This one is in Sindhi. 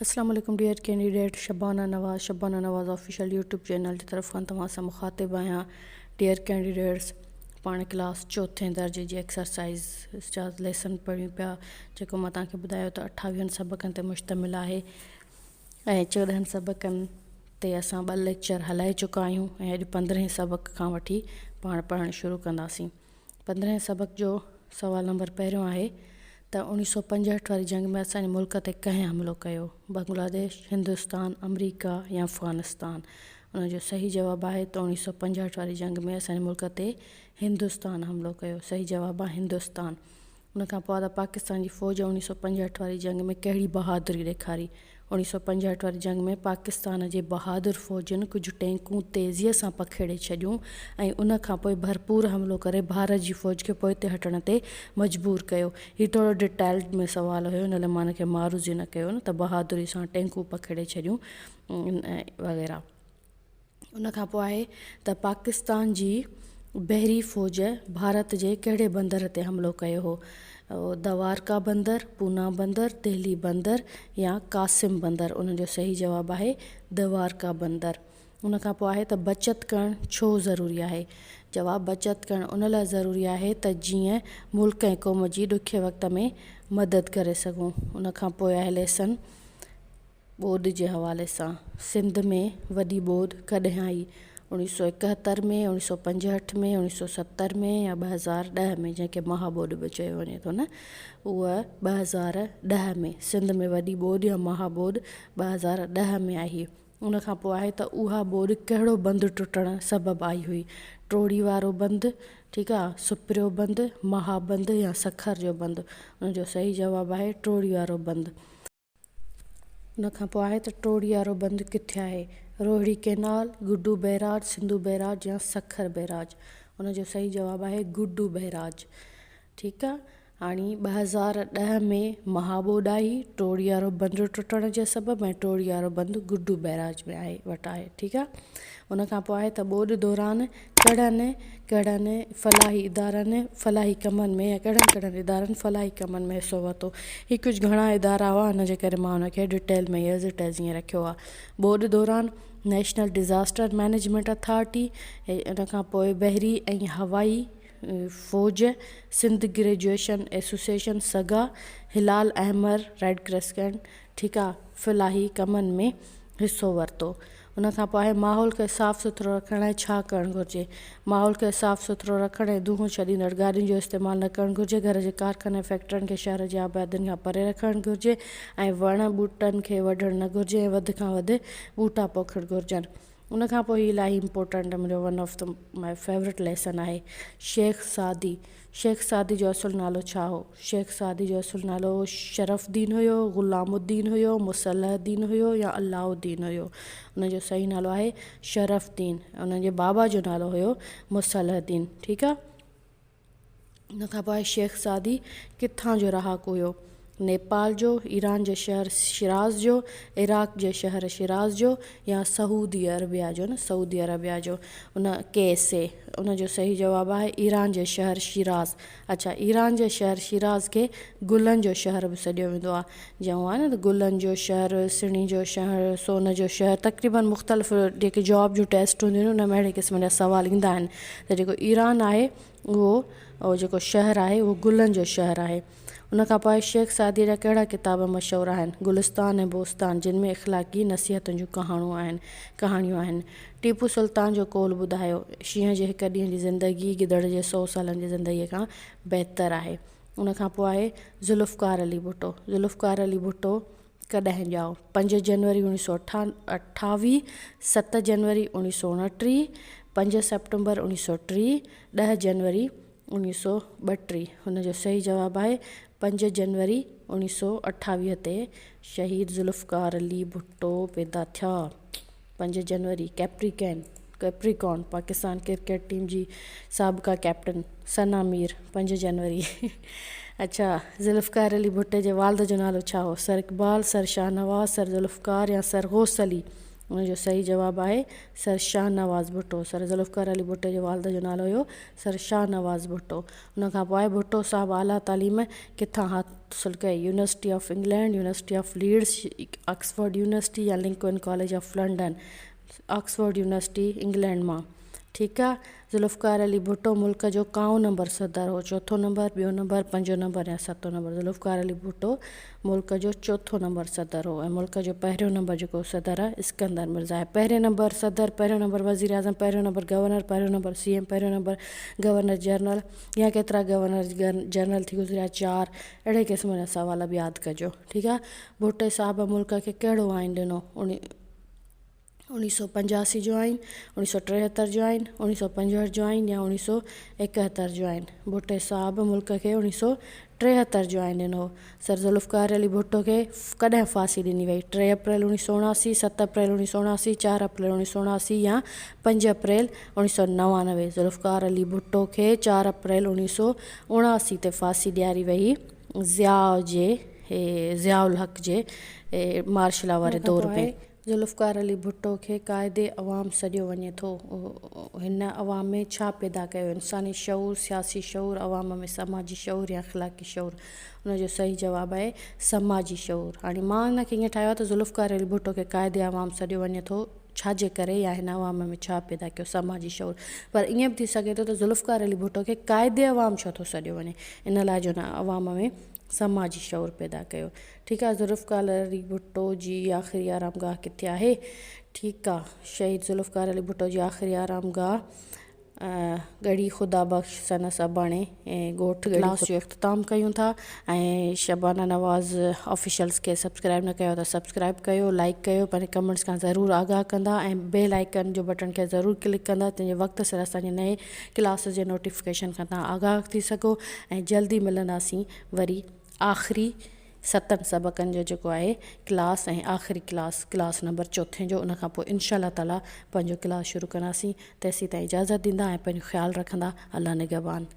اسلام عليڪم dear candidate Shabana Nawaz Shabana Nawaz official YouTube channel جي طرف کان توهان سان مخاطب آهيان ڊيئر ڪينڊيڊيٽس پاڻ ڪلاس چوٿين درجي جي ايڪسرسائز جا ليسن پڙهيون پيا جيڪو مان توهان کي ٻڌايو ته اٺاويهن سبقن تي مشتمل آهي ۽ 14 سبقن تي اسان ٻه ليڪچر هلائي چڪا آهيون ۽ اڄ پندرهين سبق کان وٺي پاڻ پڙهڻ شروع ڪنداسين پندرهين سبق جو سوال نمبر پهريون آهي ته اوڻيهه سؤ پنجهٺ واري جنگ ۾ اسان جي ملڪ تي ڪنهن حملو ڪيو؟ بنگلاديش، هندستان، آمريڪا يا افغانستان؟ ان جو صحيح جواب آهي ته اوڻيهه سؤ پنجهٺ واري جنگ ۾ اسان جي ملڪ تي هندستان حملو ڪيو. صحيح جواب آهي هندستان. ان کان پوء آهي ته پاڪستان جي فوج اوڻيهه سؤ پنجهٺ واري جنگ ۾ ڪهڙي بهادري ڏيکاري؟ اوڻيهه سؤ پنجهٺ واري جنگ ۾ پاڪستان جي بهادر فوجين ڪجهه ٽينڪون تيزيء سان پکيڙي ڇڏيون ۽ ان کان پوء ڀرپور حملو ڪري ڀارت جي فوج کي پوئتي هٽڻ تي مجبور ڪيو. هي ٿورو ڊيٽيلڊ ۾ سوال هيو ان لاء مان ان کي معروضي نه ڪيو نه ته بهادري سان ٽينڪون پکيڙي ڇڏيون وغيره. ان کان پوء آهي ته پاڪستان جي بحري فوج ڀارت جي ڪهڙي بندر تي حملو ڪيو هو؟ دوارڪا بندر، پونا بندر، دهلي بندر يا قاسم بندر؟ ان جو صحيح جواب آهي دوارڪا بندر. ان کان پوء آهي ته بچت ڪرڻ ڇو ضروري آهي؟ جواب بچت ڪرڻ ان لاء ضروري آهي ته جيئن ملڪ ۽ قوم جي ڏکي وقت ۾ مدد ڪري سگهون. ان کان پوء آهي ليسن. ٻوڏ جي حوالي سان سنڌ ۾ وڏي ٻوڏ ڪڏهن آئي؟ اوڻيهه سو ايڪهتر ۾، اوڻيهه سو پنجهٺ ۾، اوڻيهه سو ستر ۾ يا 2010 ۾ جنهن کي مها ٻوڏ به چيو وڃي ٿو نه اها 2010 ۾ سنڌ ۾ وڏي ٻوڏ يا مها ٻوڏ 2010 ۾ آئي هئي. ان کان پوء آهي ته اها ٻوڏ ڪهڙو بند ٽٽڻ سبب آئي هئي؟ ٽوڙي وارو بند، ٺيڪ آ، سپريو بند، مها بند يا سکر جو بند؟ ان جو صحيح جواب آهي ٽوڙي وارو بند. ان کان پوء آهي ته ٽوڙيارو بند ڪٿي آهي؟ Rohri canal, Guddu barrage, Sindhu barrage يا سکر بئراج؟ ان جو صحيح جواب آهي گڊو بئراج. ٺيڪ آ هاڻي 2010 ۾ مها ٻوڏ آئي، ٽوڙيارو بند ٽٽڻ جي سبب ۽ ٽوڙيارو بند گڊو بئراج ۾ آهي وٽ آهي ٺيڪ آ ان کان پوء آهي ته ٻوڏ دوران ڪهڙن ڪهڙن فلاحي ادارن فلاحي ڪمن ۾ يا ڪهڙن ڪهڙن ادارن فلاحي ڪمن ۾ حصو ورتو. هي ڪجهه گهڻا ادارا هئا ان جي ڪري مان ان کي ڊٽيل ۾ ايز it از ائين رکيو آهي. ٻوڏ دوران نيشنل ڊزاسٽر مئنيجمينٽ اٿارٽي ان کان پوء بحري ۽ هوائي فوج، سنڌ گريجوئيشن ايسوسيئيشن، سگا، هلال احمر، ريڊ ڪريسنٽ، ٺيڪ آ، فلاحي ڪمن ۾ حصو ورتو. ان کان پوء آهي ماحول کي صاف سٿرو رکڻ لاء ڇا ڪرڻ گهرجي؟ ماحول کي صاف سٿرو رکڻ ۽ دونهون ڇڏيندڙ گاڏين جو استعمال نه ڪرڻ گهرجي، گهر جي ڪارخانن ۽ فيڪٽرين کي شهر جي آبادين کان پري رکڻ گهرجي ۽ وڻ ٻوٽن کي وڍڻ نه گهرجي ۽ وڌ کان وڌ ٻوٽا پوکڻ گهرجن. ان کان پوء هي الاهي امپورٽنٽ منهنجو one of the my favourite lesson آهي شيخ سعدي شيخ سعدي جو اصل نالو ڇا هو شيخ سعدي جو اصل نالو شرف الدين هيو غلام الدين هيو مصلح الدين هيو يا علاء الدين هيو ان جو صحيح نالو آهي شرف الدين ان جي بابا جو نالو هيو مصلح الدين ٺيڪ آ ان کان پوء شيخ سعدي ڪٿان جو رهاڪو هيو؟ نيپال جو، ايران جي شهر شيراز جو، عراق جي شهر شيراز جو يا سعودي عربيه جو نه سعودي عربيه جو ان ڪي ايس اي ان جو صحيح جواب آهي ايران جي شهر شيراز اڇا ايران جي شهر شيراز کي گلن جو شهر به سڏيو ويندو آهي جيئن هو آهي نه ته گلن جو شهر سڻي جو شهر سون جو شهر تقريبن مختلف جيڪي جاب جون ٽيسٽ هونديون آهن ان ۾ اهڙي قسم جا سوال ايندا آهن ته جيڪو ايران آهي اهو جيڪو شهر آهي اهو گلن جو شهر آهي. ان کان پوء شيخ سعديء جا ڪهڙا ڪتاب مشهور آهن؟ گلستان ۽ بوستان جن ۾ اخلاقي نصيحتن جون ڪهاڻون آهن ڪهاڻيون آهن. ٽيپو سلطان جو قول ٻڌايو، شينهن جي هڪ ڏينهن جي زندگي گدڙ جي سئو سالن جي زندگيء کان بهتر آهي. ان کان پوء آهي ذوالفقار علي ڀٽو. ذوالفقار علي ڀٽو ڪڏهن ڄائو؟ پنج جنوري اوڻيهه سؤ اٺاويهه، ست جنوري اوڻيهه سؤ اڻٽيهه، پنج سيپٽمبر اوڻيهه سؤ ٽيهه، ڏهه جنوري اوڻيهه سؤ ٻٽيهه. هن جو صحيح جواب آهي پنج جنوري اوڻيهه سؤ اٺاويهه تي شهيد ذوالفقار علي ڀٽو پيدا ٿيا. پنج جنوري ڪيپريڪين، Capricorn، Pakistan cricket team جي سابقه ڪئپٽن ثنا مير پنج جنوري اڇا ذوالفقار علي ڀٽي جي والد جو نالو ڇا هو؟ سر اقبال، سر شاهنواز، سر ذوالفقار يا سر غوث علي؟ ان جو صحيح جواب آهي سر شاهنواز ڀٽو. سر ذوالفقار علي ڀٽي جي والد جو نالو هيو سر شاهنواز ڀٽو. ان کان پوء آهي ڀٽو صاحب اعليٰ تعليم ڪٿان حاصل ڪئي؟ University of England, university of Leeds, Oxford university يا Lincoln college of London? Oxford university England مان. ٺيڪ آ. ذوالفقار علي ڀٽو ملڪ جو ڪائون نمبر صدر هو؟ چوٿون نمبر، ٻيو نمبر، پنجون نمبر يا ستون نمبر؟ ذوالفقار علي ڀٽو ملڪ جو چوٿون نمبر صدر هو ۽ ملڪ جو پهريون نمبر جيڪو صدر آهي اسڪندر مرزا آهي. پهرين نمبر صدر، پهريون نمبر وزيراعظم، پهريون نمبر گورنر، پهريون نمبر سي ايم، پهريون نمبر گورنر جنرل يا ڪيترا گورنر جنرل ٿي گذريا چار اهڙي قسم جا سوال به ياد ڪجو ٺيڪ آهي. ڀٽي صاحب ملڪ کي ڪهڙو آئين ڏنو؟ اوڻيهه سو پنجاسي جو آئين، اوڻيهه سو ٽيهتر جو آئين، اوڻيهه سو پنجهٺ جو آئين يا اوڻيهه سو ايڪهتر جو آئين. ڀٽي صاحب ملڪ کي اوڻيهه سو ٽيهتر جو آئين ڏنو هو. سر ذوالفقار علي ڀٽو کي ڪڏهن ڦاسي ڏني وئي؟ ٽي اپريل اوڻيهه سو اڻاسي، ست اپريل اوڻيهه سو اڻاسي، چار اپريل اوڻيهه سو اڻاسي يا پنج اپريل اوڻيهه سو نوانوي. ذوالفقار علي ڀٽو کي چار اپريل اوڻيهه سو اڻاسي تي ڦاسي ڏياري وئي. ضياء جي ضياء الحق جي مارشلا واري دور ۾. ذوالفقار علي ڀٽو کي قائد عوام سڏيو وڃي ٿو. هن عوام ۾ ڇا پيدا ڪيو؟ انساني شعور، سياسي شعور، عوام ۾ سماجي شعور يا اخلاقي شعور؟ ان جو صحيح جواب آهي سماجي شعور. هاڻي مان ان کي ائين ٺاهيو آهي ته ذوالفقار علي ڀٽو کي قائد عوام سڏيو وڃي ٿو ڇا جي ڪري يا هن عوام ۾ ڇا پيدا ڪيو؟ سماجي شعور. پر ائين به ٿي سگهي ٿو ته ذوالفقار علي ڀٽو کي قائد عوام ڇو ٿو سڏيو وڃي؟ ان لاء جو هن عوام ۾ سماجي شعور پيدا ڪيو. ٺيڪ آ ذوالفقار علي ڀٽو جي آخري آرام گاهه ڪٿي آهي؟ ٺيڪ آ شهيد ذوالفقار علي ڀٽو جي آخري آرام گاهه ڳڙهي خدا بخش سنس اباڻي ڳوٺ ڪلاس جو اختتام ڪيون ٿا ۽ شبانه نواز آفيشلز کي سبسڪرائب نه ڪيو ته سبسڪرائب ڪيو لائڪ ڪيو پنهنجي ڪمينٽس کان ضرور آگاهه ڪندا ۽ بيل آئيڪن جو بٽڻ کي ضرور ڪلڪ ڪندا تنهنجي وقت سر اسان جي نئين ڪلاسز جي نوٽيفڪيشن کان توهان آگاهه ٿي سگهو ۽ جلدي ملنداسين وري آخري ستن سبقن جو جيڪو آهي ڪلاس ۽ آخري ڪلاس ڪلاس نمبر چوٿين جو ان کان پوء انشاء الله تعالي پنهنجو ڪلاس شروع ڪنداسين تيسين تائين اجازت ڏيندا ۽ پنهنجو خيال رکندا الله نگهبان.